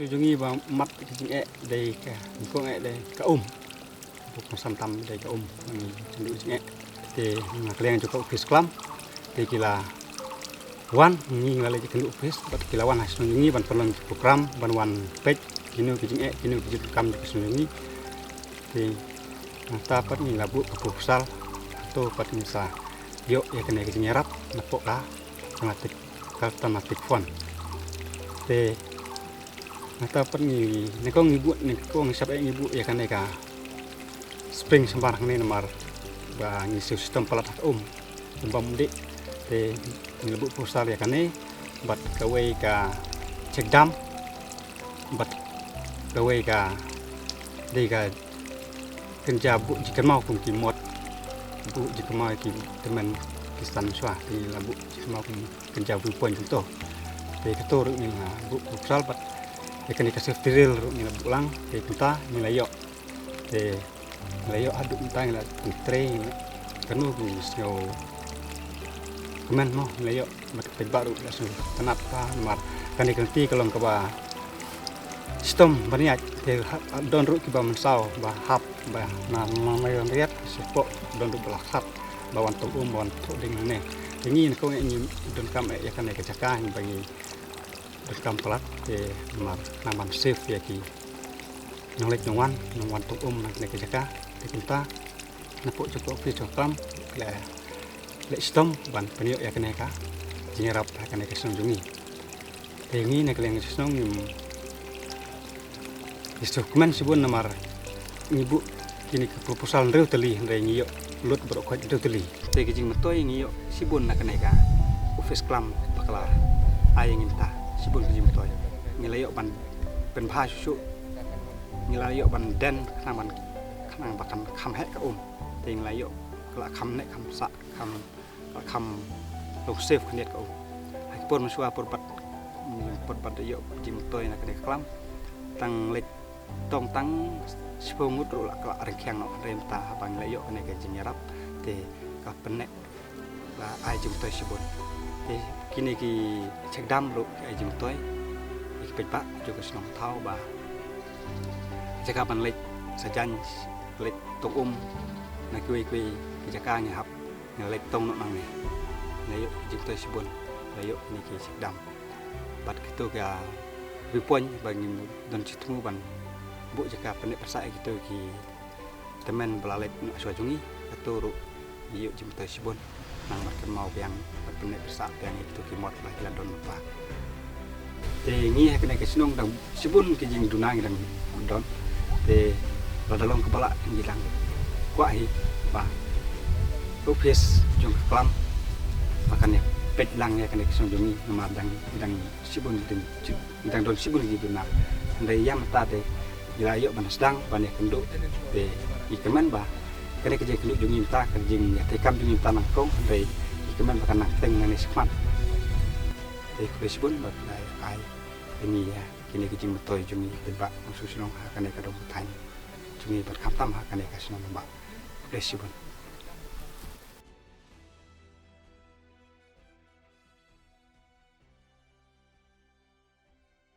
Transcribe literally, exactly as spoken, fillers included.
Jong ngi ba mat ka jingeh dei ka, kong eh dei ka um. Buk masam tam dei ka um. Ngi kynduh jingeh. Te na ka liang jong ka office klam. Te ki la wan, ngi la leit kynduh office, bad ki la wan ha shnong jong ngi ban pynlong ki program, ban wan peit kino ki jingeh, kino ki jingdonkam jong ka shnong jong ngi. Te nangta pat ngi la buh ka proposal, to pat ngi sa ïoh ïa kane ka jingïarap napoh ka thematic, ka thematic fund. Te nangta pat ngi, nyngkong ngi buh, nyngkong ngi sap eh ngi buh ïa kane ka spring shambar hangne namar ba ngi siew shitom palat ha ka um. Bym bam dih. Te ngi la buh proposal ïa kane bad kawei ka check dam bad kawei ka dei ka kynja buh jingkynmaw kum ki mot, buh jingkynmaw ki tymmen ki san shuwa. Te ngi la buh jingkynmaw kum kynja buh point kumto. Te kato ruh ngi la buh proposal bad ïa kane ka safety rail ruh ngi la buh lang. Te kumta ngi la ïoh. Te ngi la ïoh haduh mynta ngi la pyntrei, ngi la kano ngi sngew kmen mo ngi la ïoh. Bad peit ba ruh la sngewtynnat ba namar kane ka lynti ka long kaba shitom ban ïaid. Te ha, don ruh kiba mynsaw ba hap ba na, na, na ïong riat sha pok, don ruh ba la khat ba wan tong um, ba wan thoh ding ne. Te ngi nyngkong eh ngi donkam eh ïa kane ka jaka ba ngi donkam palat. Te namar nang ban safe ïa ki nongleit nongwan, nongwan tong um na kane ka jaka. Te kumta napoh jong ka office jong ka klam la leh shitom ban pynïoh ïa kane ka jingïarap ha kane ka shnong jong ngi. Te ngi na ka liang ka shnong ngim, ngi sngewkmen shibun namar ngi buh kine ki proposal hynriew tylli hynrei ngi ïoh lut baroh khoit hynriew tylli. Te ki jingmyntoi ngi ïoh shibun na kane ka office klam bakla. Ai ngi mynta shibun ki jingmyntoi. Ngi la ïoh ban pynbha shuh shuh. Ngi la ïoh ban den khnang ban, khnang ba kan kham heh ka um. Te ngi la ïoh ka la kham neh kham sah, kham, ka la kham long safe khyndiat ka um. Ha ki por mynshuwa por pat, por pat ïoh jingmyntoi na kane ka klam. Tang leit tong tang shiphew ngut ruh la ka la rengkhiang noh, hynrei mynta haba ngi la ïoh kane ka jingïarap te ka pyneh la ai jingmyntoi shibun. Te kine ki check dam ruh ki ai jingmyntoi ïa ki paidbah jong ka shnong Thaw ba jaka ban leit sajan, leit tong um na kiwei kiwei ki jaka ngi hap, ngi la leit tong noh nangne. Ngi la ïoh jingmyntoi shibun, la ïoh kine ki check dam. Bad kito ki, ah, viewpoint ba ngim don jingthmu ban buh jaka pyneh pyrsah ïa kito ki tymmen ba la leit noh shuwa jong ngi, kato ruh ngi ïoh jingmyntoi shibun. Nang ban kynmaw biang, ban pyneh pyrsah biang ïa kito ki mot ba ki la don lypa. Te ngi ha kane ka shnong dang shibun ki jingduna ngi dang don. Te lada long kaba lah ngi dang kwah hi ba ka office jong ka klam ba kan ïa peit lang ïa kane ka shnong jong ngi namar dang, dang shibun ki dang, dang don shibun ki duna. Hynrei ïa mynta te ngi la ïoh ban sdang ban ïakynduh te ngi kyrmen ba kane ka jingkynduh jong ngi mynta, ka jingïatrei kam jong ngi mynta nangkong, hynrei ngi kyrmen ba kan nang teng nangne shakhmat. Te khublei shibun bad ai, ai ïa ngi ïa kine ki jingmyntoi jong ngi, te ba ngi shu shnong ha kane ka dong ka thaiñ jong ngi bad khamtam ha kane ka shnong ba. Khublei shibun.